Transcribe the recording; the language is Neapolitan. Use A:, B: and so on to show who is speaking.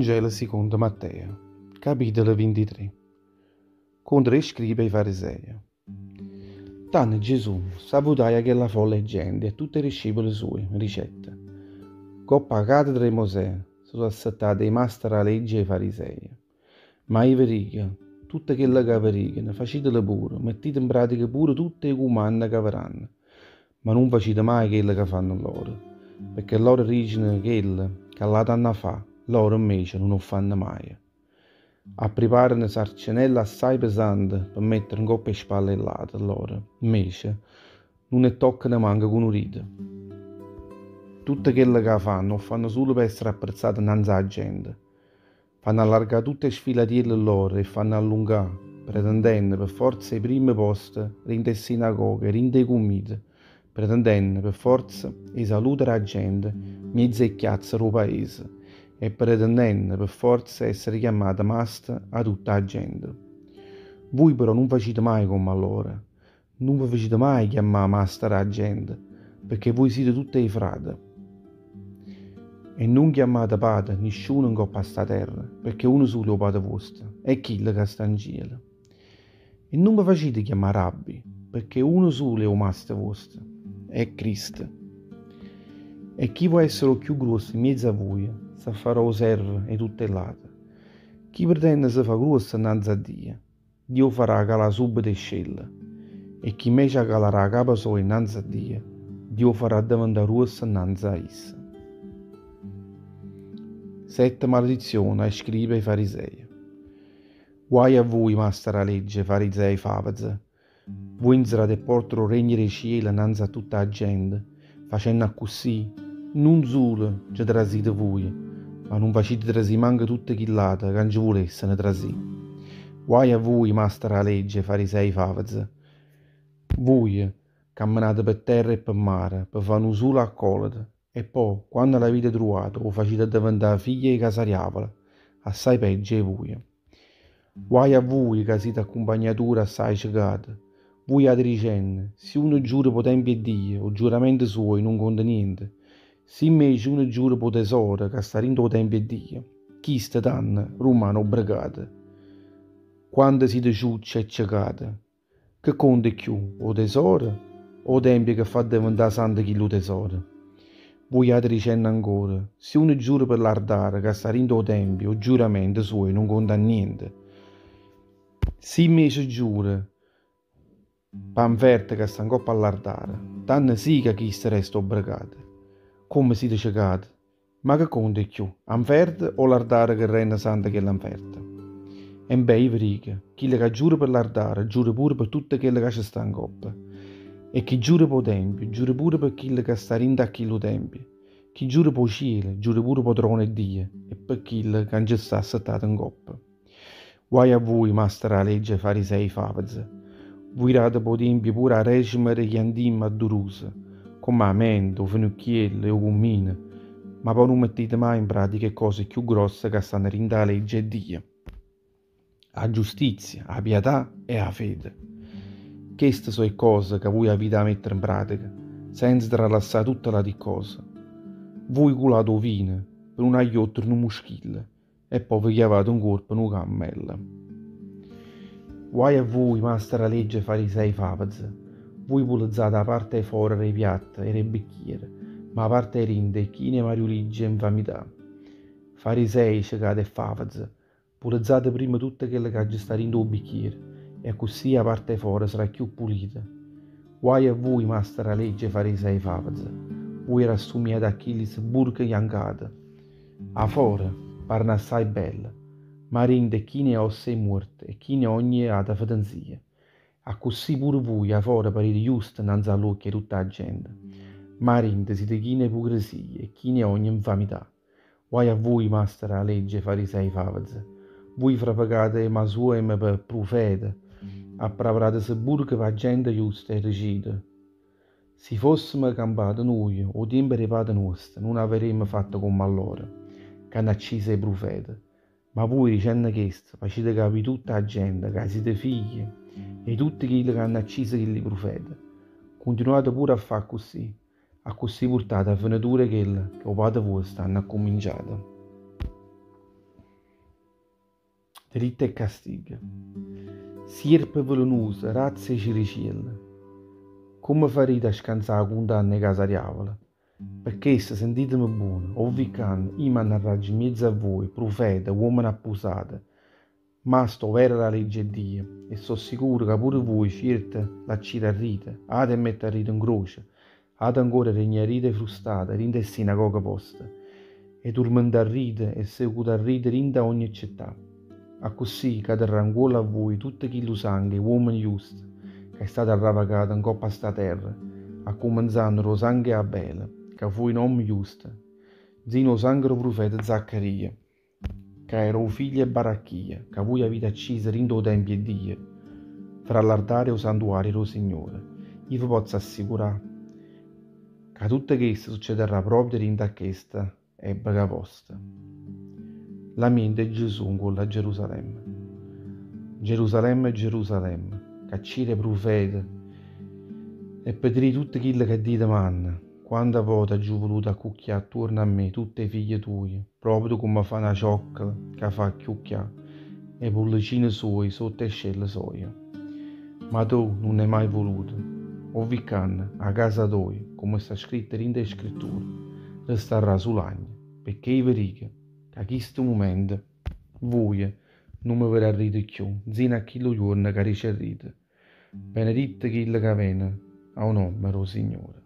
A: Vangelo sicondo Matteo, capitolo 23. Contro 'e scribe e 'e fariseie. Tanno Gesù s'avutaje 'a chella folla 'e gente e a tutte 'e discepole suoje, dicette, Ncopp' 'a cattedra 'e Mosè se so' assettate 'e maste d' 'a legge e 'e fariseie. Ma io ve dico, tutto chello ca ve dicono, facitelo pure, mettite 'n pratica pure tutte 'e cumanne ca ve danno, ma nun facite mai chello ca fanno loro, pecché loro diceno chello ca ll'ate hanna fa, loro invece nun 'o fanno maje. Appriparano sarcenelle assaje pesante pe mettere 'ncopp' 'e spalle 'e ll'ate, loro, invece, nun 'e toccano manco cu nu dito. Tutto chello ca fanno 'o fanno sulo pe essere apprezzate 'nnanze 'a gente. Fanno allargà tutte 'e sfilatielle lloro e 'e fanno allungà, pretendenno pe forza 'e primme poste dint' 'e sinagoghe e dint' 'e cummite, pretendenno pe forza 'e salute d' 'a gente 'mmiez' 'e chiazze d' 'o paese e pretendenno pe forza 'e essere chiammate maste 'a tutta 'a gente. Vui però nun facite mai comm' a loro, nun ve facite mai chiammà maste d' 'a gente, pecché vui site tutte 'e frate. E nun chiammate pate nisciuno 'ncopp' a sta terra, pecché uno sulo è 'o Pate vuosto, è chillo ca sta 'ncielo. E nun ve facite chiammà rabbi, pecché uno sulo è 'o Masto vuosto, è Cristo. E chi vo' essere 'o cchiù gruosso 'mmiez'a vuje, se farà 'o servo 'e tutte ll'ate. Chi pretenne 'e se fa gruosso 'nnanze a Dio, Dio 'o farà acalà subito 'e scelle, e chi invece acalarà 'a capa soja 'nnanze a Dio, Dio 'o farà addeventà gruosso 'nnanze a isso. Sette maledizioni a 'e scribe e 'e fariseie. Guai a vui, maste d' 'a legge, farisei faveze! Vui 'nzerrate 'e porte d' 'o regno d' 'e ciele 'nnanze a tutta 'a gente, facenno accussì, nun sulo nce trasite vuje, ma nun facite trasì manco tutte chill'ate ca nce vulesseno trasì. Guai a vuje, maste d' 'a legge, farisei faveze! Vuje cammenate pe terra e pe mare pe fa' nu sulo accolito e po', quanno l'avite truvato, 'o facite addeventà figlio 'e casariavolo, assai peggio 'e vuje. Guai a vuje ca site accumpagnature assaje cecate! Vuje jate dicenno, Si uno giura p' 'o tempio 'e Dio, 'o giuramento suojo nun conta niente. Si invece uno giura p' 'o tesoro ca sta dint' 'o tempio 'e Dio, chisto tanno rummane obbregato. Quanto site ciucce e cecate! Che conta 'e cchiù, 'o tesoro o 'o tempio che fa addeventà santo chillu tesoro? Vuje jate dicenno ancora, Si uno giura pe l'ardare ca sta dint' 'o tempio, 'o giuramento suojo nun conta niente. Si invece giura p' 'a 'nferta ca sta 'ncopp' a l'ardare, tanno sì ca chisto resta obbregato. Comme site cecate! Ma che conta 'e cchiù, 'a 'nferta o l'ardare che renne santa chella 'nferta? Embè, io ve dico, chillo ca giura pe l'ardare, giura pure pe tutto chello ca ce sta 'ncoppa. E chi giura p' 'o tempio, giura pure pe chillo ca sta dint' a chillo tempio. Chi giura p' 'o cielo, giura pure p' 'o trono 'e Dio e pe chillo ca nce sta assettato 'ncoppa. Guai a vui, maste d' 'a legge, farisei faveze! Vui date p' 'o tempio pure 'a decima d' 'e chiantimme adduruse, comm' 'a menta, 'o fenucchiello e 'o cummino, ma po' nun mettite mai 'n pratica 'e cose cchiù grosse ca stanno dint' 'a legge 'e Dio, 'a giustizia, 'a piatà e 'a fede. Cheste so' 'e cose ca vui avite 'a mettere 'n pratica, senza tralassà tutte l'ati ccose. Vui culate 'o vino pe nun agliottere nu muschillo E po' ve chiavate 'ncuorpo nu cammello. Guai a vui, maste d' 'a legge farisei faveze! Vui pulezzate 'a parte 'e fora d' 'e piatte e d' 'e bicchiere, ma 'a parte 'e dinto è china 'e mariuliggia e 'nfamità. Farisei cecate e faveze! Pulezzate primma tutto chello ca ce sta dint' 'o bicchiere e accussì 'a parte 'e fora sarà cchiù pulita. Guai a vui, maste d' 'a legge farisei faveze! Vui rassumiate a chilli sebburche jancate. 'A fora pareno assaje belle, ma 'a dinto è chino 'e ossa 'e muorte e chino 'e ogne ata fetenzia. Accussì pure vuje 'a fora parite juste 'nnanze a ll'uocchie 'e tutta 'a gente, ma 'a dinto site chine 'e pucresia e chine 'e ogne 'nfamità. Guai a vuje, maste d' 'a legge, farisei faveze! Vuje fravecate 'e masuoeme pe prufete, appraparate sebburche p' 'a gente justa e dicite, Si fossemo campate nuje 'o tiempo d' 'e pate nuoste, nun averriemo fatto comm'a lloro, c'hanno acciso 'e prufete. Ma vuje, dicenno chesto, facite capì tutta 'a gente ca site figlie 'e tutte chille c'hanno acciso chilli prufete. Cuntinuate pure a fà accussì, accussì purtate 'a fenetura 'e chello ca 'o pate vuosto hanno accumminciato. Deritte e castighe. Sierpe velenuse, razza 'e ciricielle. Comme farrite a scanzà 'a cundanna 'e casa diavolo? Pe chesto, sentiteme buono, 'o vvi' ccanno, io mannarraggio 'mmiez'a vvuje, prufete, uommene appusate, maste overo d' 'a legge 'e Dio, e so' sicuro ca pure vuje cierte l'accirarrite, ate 'e mettarrite 'ncroce, ate ancora 'e regnarrite 'e frustate dint' 'e sinagoghe voste, 'e turmentarrite e secutarrite dint' a ogne città. Accussì cadarrà 'ncuollo a vuje tutto chillu sanghe 'e uommene juste ca è stato arravacato 'ncopp' a sta terra, accummenzanno d' 'o sanghe 'e Abele, ca fuje n'ommo justo, nzino 'o sanghe d' 'o prufeta Zaccaria, ca era 'o figlio 'e Barachia, ca vuje avite acciso dint' 'o tempio 'e Dio, fra l'altare e 'o santuario d' 'o Signore. Io ve pozzo assicurà ca tutto chesto succedarrà proprio dint' a chesta ebbeca vosta. Lamiento 'e Gesù 'ncuollo a Gerusalemme. Gerusalemme, Gerusalemme, c'accire 'e prufete e pedrì tutte chille che Dio te manna, quanta vote aggio voluto accucchià attuorno a me tutte 'e figlie tuoje, proprio comme fa na cioccola ca fa acchiucchià 'e pullicine suoje sotto 'e scelle soje. Ma tu nun 'e mai voluto. O vi' ccanno, 'a casa toja, comme sta scritto dint' 'e Scritture, restarrà sulagna, pecché io ve dico ca 'a chistu mumento vuje nun me vedarrite cchiù nzino a chillu juorno ca dicerrite, Beneditto chillo ca vene a 'o nomme d' 'o Signore.